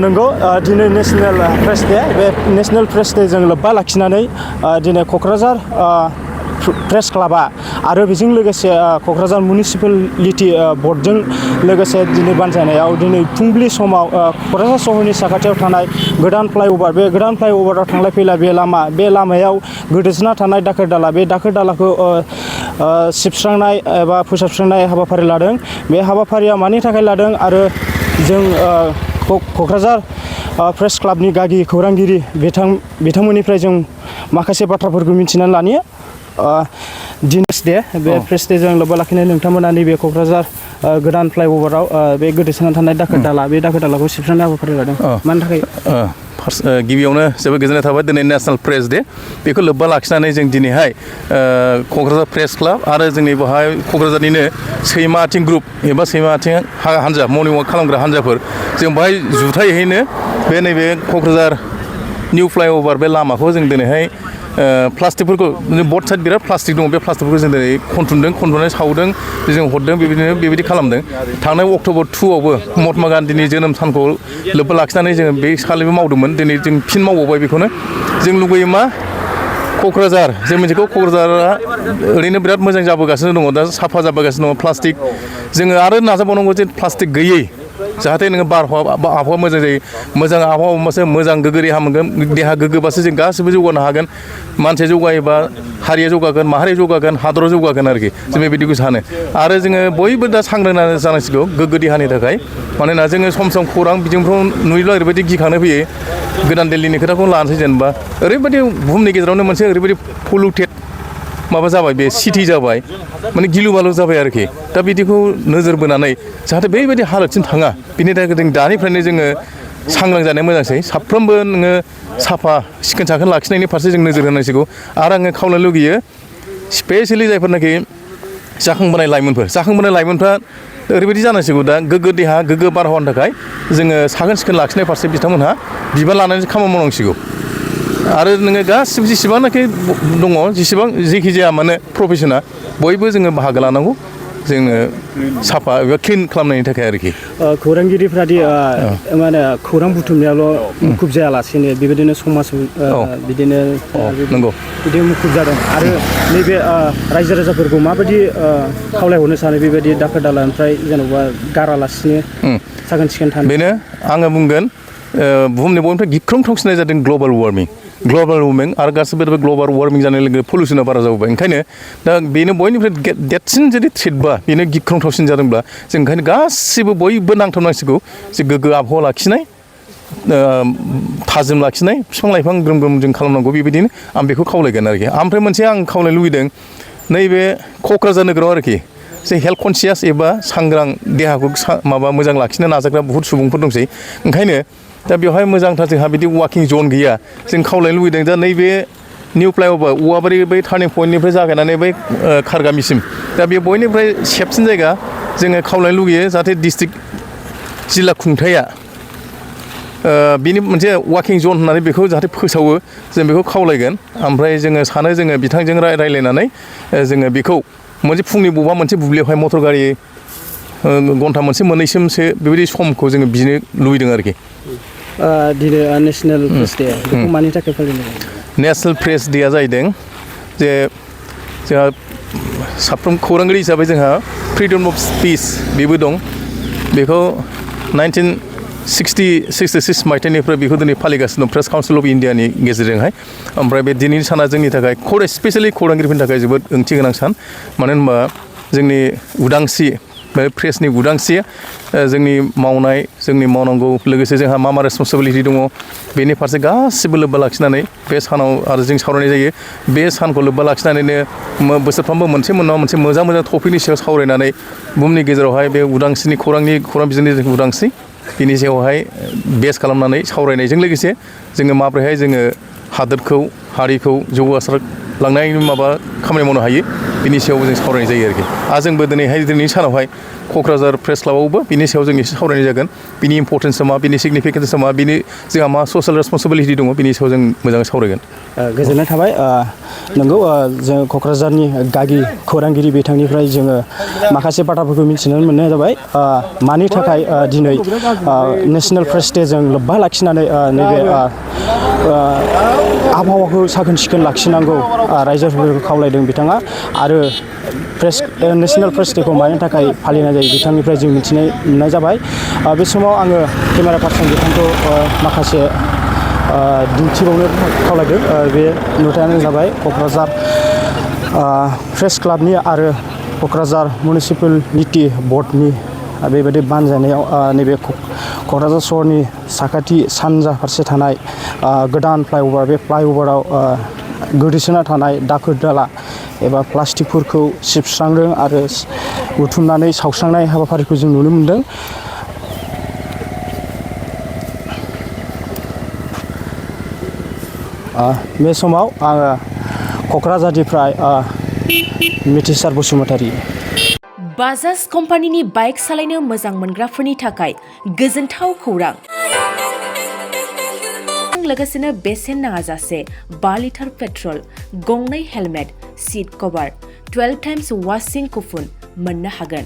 नंगौ दिनै national press day बे नेशनेल प्रेस डे जों लोब्बा लाखिनानै दिनै क'क्राझार प्रेस क्लाबा आरो बेजों लोगोसे क'क्राझार मिउनिसिपालिटि बर्डजों लोगोसे दिनै बानजायनायाव दिनै फुंबिलि समाव क'क्राझार सहरनि साखाथियाव थानाय गोदान फ्लाइअभार बे गोदान फ्लाइअभाराव थांलाय फैलाय बे लामायाव गोदोसोना थानाय दाखोर दाला बे दाखोर दालाखौ सिबस्रांनाय एबा फोसाबस्रांनाय हाबाफारि लादों बे हाबाफारिया मानि थाखाय लादों आरो जों क'क्राझार प्रेस क्लाबनि गागि खौरांगिरि बिथांमोननिफ्राय जों माखासे बाथ्राफोरखौ मिथिनानै लानि दिनेश दे बे प्रेस डे जों लोब्बा लाखिनाय नोंथांमोना नैबे क'क्राझार गोदान फ्लाइअभाराव बे गोदोसोना थानाय दाखोर दाला बे दाखोर दालाखौ सिबस्रांनाय हाबाफारि लादों मानि थाखाय गिबियावनो जोबोद गोजोननाय थाबाय दिनै नेशनेल प्रेस डे बेखौ लोब्बा लाखिनानै जों दिनैहाय क'क्राझार प्रेस क्लाब आरो जोंनि बेवहाय क'क्राझारनिनो सैमा आथिं ग्रुप एबा सैमा आथिं हान्जा मर्निं वाक खालामग्रा हान्जाफोर जों बेवहाय जुथायैनो बे नैबे क'क्राझार निउ फ्लाइअभार बे लामाखौ जों दिनैहाय प्लास्टिकफोरखौ बर्ड साइड बिराद प्लास्टिक दङ बे प्लास्टिकफोरखौ जों दिनै खनथुमनानै सावदों जों हरदों बेबायदि खालामदों थांनाय अक्ट'बर 2आवबो महात्मा गान्धीनि जोनोम सानखौ लोब्बा लाखिनानै जोङो बे खालिबो मावदोंमोन दिनै जों फिन मावबावबाय बेखौनो जों लुगैयो मा क'क्राझार जों मिथिगौ क'क्राझारा ओरैनो बिराद मोजां जाबोगासिनो दङ दा साफा जाबोगासिनो दङ प्लास्टिक जोङो आरो नाजाबावनांगौ जे प्लास्टिक गैयै जाहाथे नोङो आबहावा मोजां जायो मोजां आबहावा मोनबासो मोजां गोग्गो देहा मोनगोन देहा गोग्गोबासो जों गासिबो जौगानो हागोन मानसिया जौगायोबा हारिया जौगागोन माहारिया जौगागोन हादरा जौगागोन आरोखि जों बेबायदिखौ सानो आरो जोङो बयबो दा सांग्रां जानांसिगौ गोग्गो देहानि थाखाय मानोना जोङो सम सम खौरां बिजोंफ्राव नुयोब्ला ओरैबायदि गिखांनो फैयो गोदान दिल्लीनि खोथाखौ लानोसै जेनेबा ओरैबायदि बुहुमनि गेजेरावनो मोनसे ओरैबायदि पलुटेड माबा जाबाय बे सिटि जाबाय माने गिलु बालु जाबाय आरोखि दा बिदिखौ नोजोर बोनानै जाहाथे बेबायदि हालोदसिम थाङा बिनि थाखाय जों दानिफ्रायनो जोङो सांग्रां जानाया मोजांसै साफ्रोमबो नोङो साफा सिखोन साखोन लाखिनायनि फारसे जों नोजोर होनांसिगौ आरो आङो खावलायनो लुगैयो स्पेसियेलि जायफोरनाखि जाखांबोनाय लाइमोनफ्रा ओरैबायदि जानांसिगौ दा गोग्गो देहा गोग्गो बारहावानि थाखाय जोङो साखोन सिखोन लाखिनाय फारसे बिथांमोनहा बिबान लानानै खामानि मावनांसिगौ आरो नोङो गासिबो जेसेबांनाखि दङ जेखि जाया माने प्रफेसना बयबो जोङो बाहागो लानांगौ जोङो साफा एबा क्लिन खालामनायनि थाखाय आरोखि खौरांगिरिफ्रादि माने खौरां बुथुमनायावल' मुखुब जायालासेनो बेबायदिनो समाज बिदिनो नंगौ बिदि मुखुब जादों आरो नैबे रायजो राजाफोरखौ माबायदि खावलायहरनो सानो बेबायदि दाखोर दालानिफ्राय जेन'बा गारालासिनो साखोन सिखोन थानो बेनो आङो बुंगोन बुहुमनि बयनिफ्राय गिख्रंथावसिनाय जादों ग्लबेल वार्मिं आरो गासिबो ग्लबेल वार्मिं जानाय लोगो पलिउसना बारा जाबोबाय ओंखायनो दा बेनो बयनिफ्राय देरसिन जुदि थ्रेटबा बेनो गिख्रंथावसिन जादोंब्ला जों ओंखायनो गासिबो बयबो नांथाबनांसिगौ जे गोग्गो आबहावा लाखिनाय थाजिम लाखिनाय बिफां लाइफां ग्रोम ग्रोम जों खालामनांगौ बेबायदिनो आं बेखौ खावलायगोन आरोखि ओमफ्राय मोनसे आं खावलायनो लुबैदों नैबे क'क्राझार नोगोराव आरोखि जे हेल्थ कनसियास एबा सांग्रां देहाखौ मोजां लाखिनो नाजाग्रा बहुत सुबुंफोर दंसै ओंखायनो दा बेवहाय मोजांथार जोंहा बिदि वाकिं जन गैया जों खावलायनो लुबैदों दा नैबे निउ फ्लाइअभार औवाबारि बै टार्निं पइन्टनिफ्राय जागायनानै बै खारगामिसिम दा बे बयनिफ्राय सेफसिन जायगा जोङो खावलायनो लुगैयो जाहाथे डिस्ट्रिक्ट जिल्ला खुंथाया बिनि मोनसे वाकिं जन होननानै बेखौ जाहाथे फोसावो जों बेखौ खावलायगोन ओमफ्राय जोङो सानो जोङो बिथांजों रायलायनानै जोङो बेखौ मोनसे फुंनि बबेबा मोनसे बुब्लियावहाय मटर गारि घन्टा मोनसे मोननैसिमसो बेबायदि समखौ जोङो बिनो लुबैदों आरोखि दिनै नेशनेल प्रेस डे बेखौ मानि थाखाय फालिनाय नेशनेल प्रेस डेआ जाहैदों जे जोंहा साफ्रोम खौरांगिरि हिसाबै जोंहा फ्रिडम अफ स्पिच बेबो दं बेखौ 1966 मायथाइनिफ्राय बेखौ दिनै फालिगासिनो दं प्रेस काउन्सिल अफ इन्डियानि गेजेरजोंहाय ओमफ्राय बे दिनैनि साना जोंनि थाखाय स्पेसियेलि खौरांगिरिफोरनि थाखाय जोबोद ओंथि गोनां सान मानो होनबा जोंनि उदांस्रि बे प्रेसनि उदांस्रिया जोंनि मावनांगौ लोगोसे जोंहा मा रेसपन्सिबिलिटि दङ बेनि फारसे गासिबो लोब्बा लाखिनानै बे सानाव आरो जों सावरायनाय जायो बे सानखौ लोब्बा लाखिनानैनो बोसोरफ्रोमबो मोनसे मोजां टपिकनि सायाव सावरायनानै बुहुमनि गेजेरावहाय बे उदांस्रिनि खौरां बिजोंनि उदांस्रि बिनि सायावहाय बेस खालामनानै सावरायनायजों लोगोसे जोङो माब्रैहाय जोङो हादोरखौ हारिखौ जौगासार लांनायनि माबा खामानि मावनो हायो बिनि सायावबो जों सावरायनाय जायो आरोखि जोंबो दिनैनि सानावहाय क'क्राझार प्रेस क्लाबावबो बिनि सायाव जों एसे सावरायनाय जागोन बिनि इम्परटेन्सआ मा बिनि सिगनिफिकेन्सआ मा बिनि जोंहा मा ससियेल रेसपन्सिबिलिटि दङ बिनि सायाव जों मोजाङै सावरायगोन गोजोननाय थाबाय नंगौ जों क'क्राझारनि गागि खौरांगिरि बिथांनिफ्राय जोङो माखासे बाथ्राफोरखौ मिथिनो मोननाय जाबाय मानि थाखाय दिनै नेशनेल प्रेस डे जों लोब्बा लाखिनानै नैबे आबहावाखौ साखोन सिखोन लाखिनांगौ रायजोफोरखौ खावलायदों बिथाङा आरो नेशनेल प्रेस डेखौ मानि थाखाय फालिनाय जायो बिथांनिफ्राय जों मिथिनाय मोननाय जाबाय बे समाव आङो केमेरा पार्सन बिथांखौ माखासे दिन्थिबावनो खावलायदों बे नुथायानो जाबाय क'क्राझार प्रेस क्लाबनि आरो क'क्राझार मिउनिसिपेलिटि बर्डनि बेबायदि बानजायनायाव नैबे क'क्राझार सहरनि साखाथि सानजा फारसे थानाय गोदान फ्लाइअभार बे फ्लाइअभाराव गोदोसोना थानाय दाखोर दाला एबा प्लास्टिकफोरखौ सिबस्रांदों आरो बुथुमनानै सावस्रांनाय हाबाफारिखौ जों नुनो मोनदों बे समाव आङो क'क्राझारनिफ्राय मिथिसार बसुमतारी बाजाज कम्पानिनि बाइक सालायनो मोजां मोनग्राफोरनि थाखाय गोजोनथाव खौरां लोगोसेनो बेसेन नाङाजासे 5 लिटार पेट्रल गंनै हेलमेट सीट कभार 12 टाइम्स वाशिं कुपन मोननो हागोन